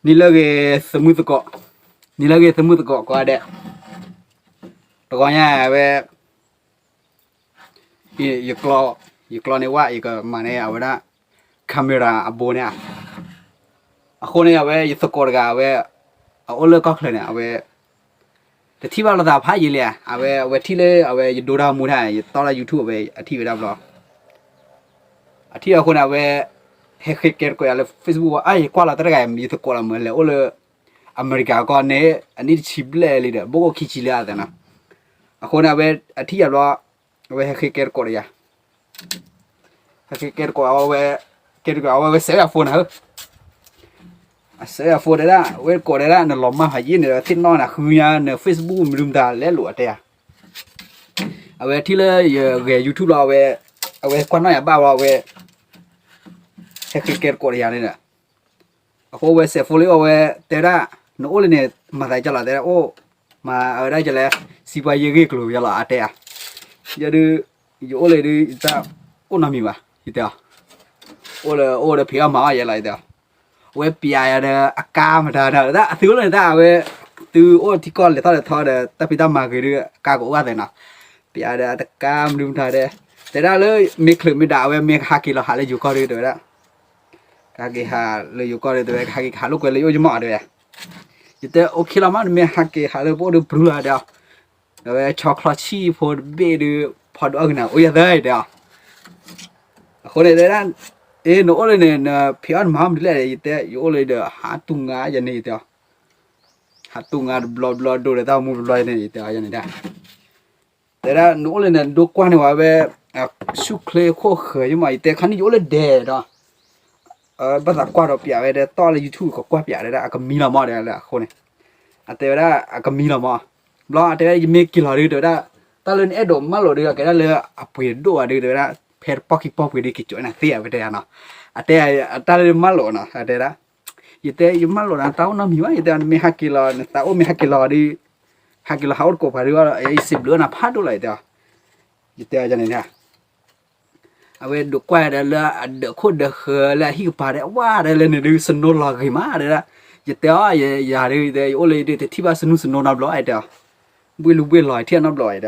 နံၤလၢအဂ့ၤသမုၢ်သကိး, နံၤလၢအဂ့ၤသမုၢ်သကိးကိးဂၤဒဲး, တဂီၤညါဝဲ ယ ယကျီန့ၢ်ဝဲ ယကမၤန့ၢ်အဝဲဒၣ် camera အဘိန့ၣ်ဧါ. အဃိန့ၣ် အဝဲယသကိးတဂၤ အဝဲ အအိၣ်လၢကီၢ်ချၢန့ၣ် အဝဲ တထံၣ်ဘၣ်လိာ်သးဖးယံာ်လံဧါ. အဝဲ အဝဲထံၣ်လၢအဝဲယဒိတၢ်မူတၢ် ယတီၢ်လၢ YouTube အဝဲအထံၣ်ဝဲဒၣ်ဘျီ အထံၣ်အဃိန့ၣ် အဝဲ ဟဲဃ့ကဲသကိးယၤလၢ Facebook ဝဲ အါ ယကွၢ်လီၤတၢ်တဂၤ ယသကိးလီၤမး လဲၤအိၣ်လၢ အမဲရကၤကီၢ်န့ၣ် အနံၣ်တဆံဘျဲၣ်လံဒီး ဘိၣ်အိၣ်ခံဆံလံအသးနီၤ. အဃိန့ၣ် အဝဲအထံၣ်ယၤဘျီ အဝဲဟဲဃ့ကဲသကိးဒီးယၤ ဟဲဃ့ကဲသကိးအဝဲ ကဲသကိးအဝဲ ဝဲစဲးဝဲအ phone နၤဧၢ, အစဲးဝဲအ phone တဲဒၣ် ဝဲသကိးတဲဒၣ် နလီၤမၢ်ဖးယံာ်န့ၣ်ဒီး သ့ၣ်နီၣ်နၤဃုညါ န Facebook မနုၤမတၤလဲလိာ်အတဲယၤ. အဝဲထံၣ်လၢယဂဲၤ YouTube လီၤ အဝဲ အဝဲကွၢ်နီၣ်ယၤဘၣ်ဝဲ အဝဲ ဟဲဃ့ကဲသကိးဒီးယၤန့ၣ်ဒီး အဃိဝဲစဲး phone လၢအီၤ ဝဲတဲဒၣ် နအိၣ်လၢန့ၣ် မၤသးကလီၤ တဲဒၣ်အိၣ် မၤအဝဲဒၣ်ကလဲ စံးပှၤယဲၢ်ဂ့ၢ်ကျိၤယလီၤ အတဲယၤ. ယဒုး ယအိၣ်လၢဒုး ယတၢ်အိၣ်နီတမံၤဘၣ် ယတဲအီၤ, အိၣ်လၢအိၣ်ဒီးဖံးအီၣ်မၤအီၣ်ယဲလီၤ ယတဲအီၤ. အဝဲပျးယၤဒီးအကါမတၤဒီး အသုအိၣ်လၢန့ၣ်တၢ် အဝဲ သုအိၣ်ထံကီၢ်လဲၤထီၣ်လဲၤထီဒီး တၢ်ဖံးတၢ်မၤဂ့ၤဒုး အကါကအိၣ်ဂၣ်သဲးနီၤ. ပျးဒီးအတကါမနုၤမတၤဒီး တဲဒၣ်လၢ မ့ၢ်ချုးမ့ၢ်ဒၣ် အဝဲမ့ၢ်ကဟးက့ၤလီၤဟးလၢယိၤကီၢ်ဒုး တဲဝဲဒၣ် ကဟဲက့ၤဟးလၢယိၤကီၢ်ဒီး တဲဝဲ ကဟးက့ၤကဟးလိာ်ကွဲလၢယအိၣ်ယမီၢ် တဲဝဲ. ယတဲ OK လီၤမး နမ့ၢ်ဟးက့ၤဟးလၢပအိၣ်ဒီး ဘြူၤလီၤ တဲအီၤ. ဒီးဝဲဆီချီဆံၣ်ဖိတဘ့ၣ်ဒုး ဖီဒုးအီၣ်ကနၤ အိၣ်ယၤသၢ ယတဲအီၤ. အဃိန့ၣ် တဲဒၣ် အ့ နအိၣ်လၢန့ၣ် နဖံးအီၣ်နမၤအီၣ်မနုၤလဲၣ် ယတဲ ယအိၣ်လၢဒီး ဟးတူၢ်ငါယၤန့ၣ် ယတဲအီၤ. ဟးတူၢ်ငါတဘျီဘျီဒိၣ်ဒီးတၢ်မူတဘျီန့ၣ် ယတဲအီၤယၤန့ၣ်ဒၣ် တဲဒၣ် နအိၣ်လၢန့ၣ် ဒိကွၢ်န့ၢ်ဝဲ ဆူၣ်ချ့ခိၣ်ဃၢၤယမး ယတဲ ခါန့ၣ် ယအိၣ်လၢဒဲးဒီး ဘၣ်သးကွၢ်ဒီးပျးဝဲ တဲတီၢ်လၢ YouTube ကကွၢ်ပျး တဲဒၣ် အကမံလီၤမး တဲလၢအဃိန့ၣ် အတဲဝဲဒၣ် အကမံလီၤမး. ဘျီ အတဲဝဲ ယမ့ၢ်က့ၤလီၤဒုး တဲဝဲဒၣ် တၢ်လၢနအဲၣ်ဒိးမၢလိာ်ဒုး ကဲဒၣ်လၢအပှ့ၤဒိၣ်ဘၣ်ဒုး တဲဝဲဒၣ် ဖဲတပီၢ်ခံပီၢ်ပှ့ၤဒုး က့ၤကၠိးနၤသ့ အဝဲတဲယၤနီၤ. အတဲ တၢ်လၢမၢလိာ်နီၤ အတဲဒၣ် ယတဲ ယမၢလိာ်နၤ တၢ်အိၣ်နီတမံၤဘၣ် ယတဲ နမ့ၢ်ဟးက့ၤလီၤ နသးအိၣ်မ့ၢ်ဟးက့ၤလီၤဒုး ဟးက့ၤလီၤဟးအိၣ်သကိးပှၤဒုး ယစံးဘျုးနၤဖးဒိၣ်လီၤ ယတဲအီၤ. ယတဲအီၤန့ၣ် အဝဲဒိးကွၢ်ဒီးလၢအဒၢးခိၣ်ဒၢးဃၢၤလၢအဟံၣ်ကပၤဒီး ဝါဒီးလၢန့ၣ်ဒုး snow လီၤဂ့ၤမး တဲဒၣ်. ယတဲအီၤ ယၤဒုး ယတဲ ယအိၣ်လၢယဒုး တထံၣ်ဘၣ် snow snow နီတဘျီ ယတဲအီၤ. ဘှ့ၣ်လူဘှ့ၣ်လီၤ ယထံၣ်နီတဘျီ ယတဲအီၤ.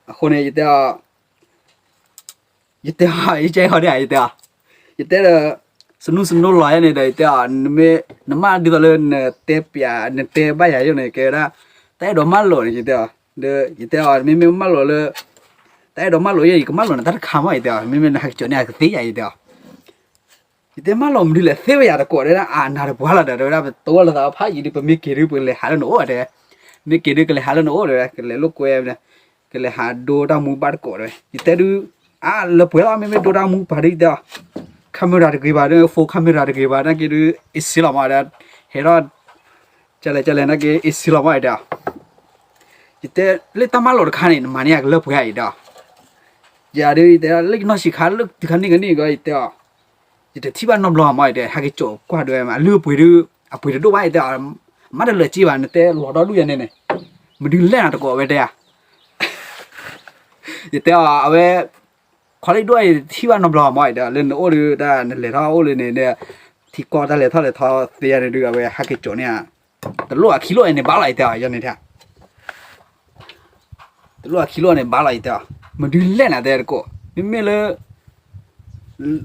အဃိန့ၣ် ယတဲအီၤ ယတဲအီၤ ယကဲဃီဒ် ယတဲအီၤ, ယတဲဒီး snow snow လီၤယၤန့ၣ်ဒီး ယတဲအီၤ နမ့ၢ် နမၢဒ်သိးလၢနတဲပျး နတဲဘၣ်ယၤယိၣ်န့ၣ် ကဲဝဲဒၣ် တၢ်အဲၣ်ဒိးမၢလိာ်န့ၣ် ယတဲအီၤ, ဒီး ယတဲအီၤ မ့မ့ၢ်မၢလိာ်လၢ တၢ်အဲၣ်ဒိးမၢလိာ်ယဲ ယကမၢလိာ်နၤတၢ်တခါမး ယတဲအီၤ, မ့မ့ၢ်နဟးက့ၤကၠိးန့ၢ် အကသ့ယၤ ယတဲအီၤ. ယတဲမၢလိာ်မနုၤလဲၣ် သ့ဝဲယၤတကိး တဲဒၣ် အနၤတပှၤလီၤဒီး တဲဝဲဒၣ် ပတဝဲလိာ်သးဖးယံာ်ဒုး ပမ့ၢ်က့ၤဒုး ပကလဲၤဟးလၢနအိၣ်တဲ, မ့ၢ်က့ၤဒုး ကလဲၤဟးလၢနအိၣ်တဲဝဲ, ကလဲၤလိာ်ကွဲ ကလဲၤဟးဒိတၢ်မူဘၣ်တကိးတဲဝဲ, ယတဲဒုး အါ လၢပှဲၤလီၤ မ့မ့ၢ်ဒိတၢ်မူပှၤဒုး ယတဲအီၤ, camera တဂ့ၤဘၣ်ဒီး phone camera တဂ့ၤဘၣ် နာ်က့ဒုး အ့စ့လီၤမးဒီး ဟဲထီၣ် ကလဲၣ်ကလဲၣ် နာ်က့ အ့စ့လီၤမး ယတဲအီၤ. ယတဲ လၢတၢ်မၢလိာ်တခါန့ၣ် နမၤန့ၢ်ယၤကလၢပှဲၤဧါ ယတဲအီၤ. ယၤဒုး ယတဲ လၢယနီၢ်ဆံးခါ လၢတုၤခါန့ၣ်ကန့ၣ်ကီး ယတဲအီၤ, ယတထံၣ်ဘၣ်နီတဘျီမး ယတဲ ဟဲက့ၤကၠိးကွၢ်ဒွဲမး အလုၢ်အပှ့ၤဒုး အပှ့ၤတဒိၣ်ဘၣ် ယတဲအီၤ, မ့ၢ်တလၢာ်စ့ဘၣ် နတဲလီၤဒီဒူၣ်ယၤန့ၣ်န့ၣ်, မဒုးလဲၣ်နၤတကိးဝဲတဲယၤ ယတဲအီၤ အဝဲ ခီလၢဒိၣ် ယတထံၣ်ဘၣ်နီတဘျီမး ယတဲအီၤ လၢနအိၣ်ဒုး တၢ်နလဲၤထီၣ်အိၣ်လၢန့ၣ်ဒီး ထံကီၢ်တၢ်လဲၤထီၣ်လဲၤထီသ့ယၤန့ၣ်ဒုး အဝဲဟဲက့ၤကၠိးန့ၢ်ဧါ, တလိၣ်အခံလိၣ်အံၤန့ၣ်ဘၣ်လီၤ ယတဲအီၤ ယၤန့ၣ်တဲ တလိၣ်အခံလိၣ်န့ၣ်ဘၣ်လီၤ ယတဲအီၤ, မဒုးလဲၣ်နၤတဲတကိး, မ့မ့ၢ်လၢ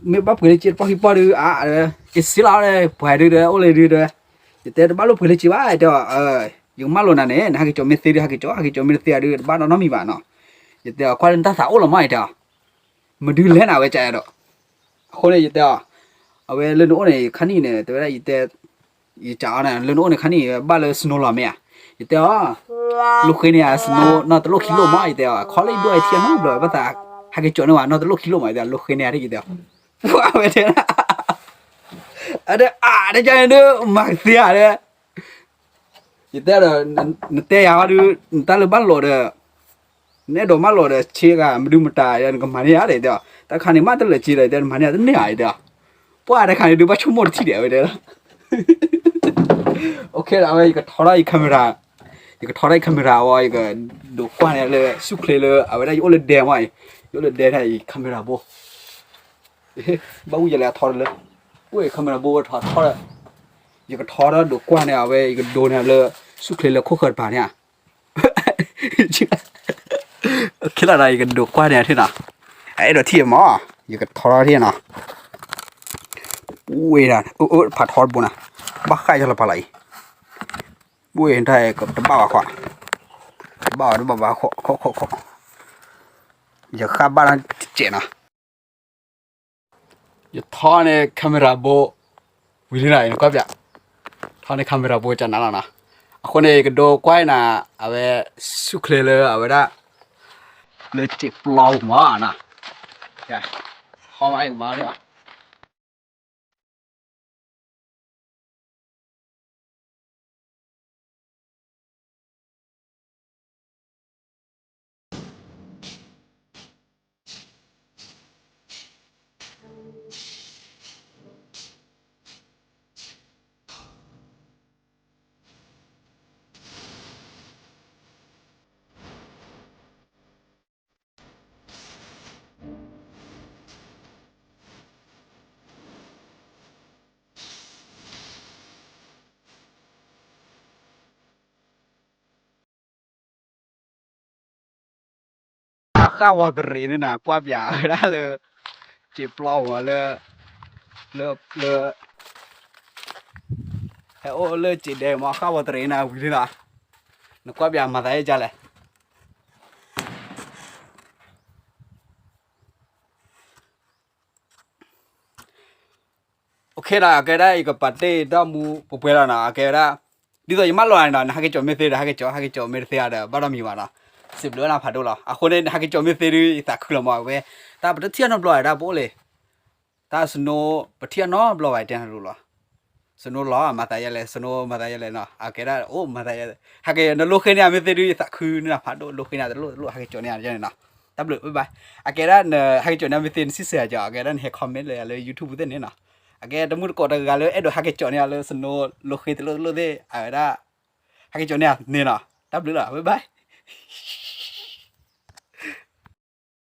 မ့ၢ်ဘၣ်ပှ့ၤလၢစ့တပီၢ်ခံပီၢ်ဒုး အါ အ့စ့လီၤ ပှၤဒုးဒီး အိၣ်လၢဒုးဒီး ယတဲတဘၣ်လိၣ်ပှ့ၤလၢစ့ဘၣ် ယတဲအီၤ, ယကမၢလိာ်နၤန့ၣ် နဟဲက့ၤကၠိးမ့ၢ်သ့ဒုး ဟဲက့ၤကၠိး ဟဲက့ၤကၠိးမ့ၢ်တသ့ဒုး တဘၣ်နီတမံၤဘၣ်နီၤ, ယတဲအီၤ ကွၢ်လၢနတၢ်သးအိၣ်လီၤမး ယတဲအီၤ, မဒုးလဲၣ်နၤဝဲကဒီး, အဃိန့ၣ် ယတဲအီၤ, အဝဲလၢနအိၣ်န့ၣ် ခါနံၣ်န့ၣ် တဲဝဲဒၣ် ယတဲ ယကးအီၤန့ၣ် လၢနအိၣ်န့ၣ်ခါနံၣ် ဘၣ်လၢ snow လီၤမ့ၢ်ဧါ, ယတဲအီၤ, လိဃ့န့ၢ်ယၤ snow နီတလိၣ်ခံလိၣ်မး ယတဲအီၤ, ခီလၢယဒိၣ်အံၤထံၣ်အနီတဘျီ ဘၣ်သး ဟဲက့ၤကၠိးန့ၢ်ဝဲ နီတလိၣ်ခံလိၣ်မး ယတဲ လိဃ့န့ၢ်ယၤ ယတဲအီၤ, ပှၤဝဲတဲဒၣ် အဒၣ်အါ တကန့ၣ်ဒုး မၤကသ့ဧါဒီး ယတဲဒီး နတဲယၤဒုး နတၢ်လၢဘၣ်လိာ်ဒီး နအဲၣ်ဒိးမၢလိာ်ဒီး ဆ့ဂၤ မဒုမတၤ နကမၤန့ၢ်ယၤဒီး ယတဲအီၤ တၢ်ခါန့ၣ် မ့ၢ်တလၢာ်စ့ဒီး ယတဲ နမၤန့ၢ်ယၤတန့ၢ်ဧါ ယတဲအီၤ, ပှၤတၢ်ခါန့ၣ်ဒုး ဘၣ်ဆိကမိၣ်တထံၣ်ဒီး အဝဲတဲလီၤ OK ဒီး အဝဲ ယကထီထီၣ်ယ camera, ယကထီထီၣ်ယ camera အီၤ ယကဒိးကွၢ်န့ၢ်လၢ ဆူၣ်ချ့လၢ အဝဲဒၣ်ယအိၣ်လၢဒဲမးအံၤ, ယအိၣ်လၢဒဲဒၣ်အံၤ camera ဘိ, ဘၣ်ဝံၣ်ယလဲၤအထီတလၢ, အိၣ်အံၤ camera ဘိဝဲထီထီဒီး, ယကထီထီၣ်ဒိးကွၢ်န့ၣ် အဝဲယကဒိးန့ၢ်လၢ ဆူၣ်ချ့လၢခိၣ်ဃၢၤတပၤန့ၣ်ဧါ. ခဲလၢာ်ဒီး ယကဒိးကွၢ်န့ၢ်ထံၣ်နီၤ. အဲၣ်ဒိးထံၣ်မး, ယကထီထီၣ်ထံၣ်နီၤ. ဝ့ၢ်ဒၣ် အိၣ်အိၣ်ဖးထီတဘိနီၤ, ဘၣ်ဃးယလီၤဖးလီၤအံၤ. ဝ့ၢ်တၢ်တဘၣ်ဘၣ်ခွါ, တဘၣ်ဘၣ်တဘၣ်ဘၣ် ခိၣ်ခိၣ်ခိၣ်ခိၣ်, ယဃၣ်ဘၣ်တၢ်တစဲးနီၤ. ယထီန့ၢ် camera ဘိ ဝံၤလံနီၤ, နကွၢ်ပျး, ထီန့ၢ် camera ဘိကနၤလီၤနီၤ. အဃိန့ၣ် ယကဒိးကွၢ်နၤ အဝဲ ဆူၣ်ချ့လၢအဝဲဒၣ် လၢစံာ်ပျီပူၤမးနီၤ, ဟီမးအံၤမးလၢ အဃၣ်ဝီၤတရံးန့ၣ်နၤ ကွၢ်ပျးဝဲဒၣ်လၢ စံာ်ပျီဝဲလၢ လၢ လၢ ဟဲအိၣ်လၢစံာ်ဒဲမး အဃၣ်ဝီၤတရံးနၤဝံၤလံလီၤ. နကွၢ်ပျးမၤသးဒ်လဲၣ်. OK နီၤ, အကဲဒၣ် ယကပာ်တ့ၢ်တၢ်မူပှဲၤပှဲၤလီၤနီၤ, အကဲဝဲဒၣ် ဒ်သိးယမၢလီၤန့ၣ်နီၤ, နဟဲက့ၤကၠီၣ်မ့ၢ်သ့ဒီး ဟဲက့ၤကၠီၣ်, ဟဲက့ၤကၠီၣ်မ့ၢ်တသ့ဒီး ဘၣ်ဒီးမံၤဘၣ်နီၤ, စံးဘျုးနၤဖးဒိၣ်လီၤ. အဃိန့ၣ် နဟဲက့ၤကၠီၣ်မ့ၢ်သ့ဒီး ယသးခုလီၤမး, အဝဲ တၢ်ပတထံၣ်အနီတဘျီဝဲဒၣ်ပအိၣ်လံ, တၢ် snow ပထံၣ်အနီတဘျီဝဲတဲနၤဒိၣ်လီၤ. snow လီၤ မၤသးယဲလဲၣ်, snow မၤသးယဲလဲၣ်နီၤ, အကဲဒၣ်အိၣ်မၤသးယဲလဲၣ်, ဟဲက့ၤနလိၣ်ဃ့န့ၢ်မ့ၢ်သ့ဒီး ယသးခုန့ၢ်နၤဖးဒိၣ်, လိၣ်ဃ့န့ၢ်တလိၣ်တလိၣ် ဟဲက့ၤကၠီၣ်န့ၢ်ယဲန့ၣ်နီၤ. တၢ်ဘျုး bye bye. အကဲဒၣ်နဟဲက့ၤကၠီၣ်န့ၢ် မ့ၢ်သ့နစံးဆၢကီး, အကဲဒၣ်နဟဲ comment လၢယၤလၢ YouTube သ့ၣ်န့ၣ်နီၤ. အကဲတမုၢ်တကိးတဂၤလၢအဲၣ်ဒိးဟဲက့ၤကၠီၣ်န့ၢ်အီၤလၢ snow လိၣ်ဃ့တလိၣ်တလိၣ်သ့ၣ် အဝဲဒၣ် ဟဲက့ၤကၠီၣ်န့ၢ်န့ၣ်နီၤ. တၢ်ဘျုးလီၤ bye bye.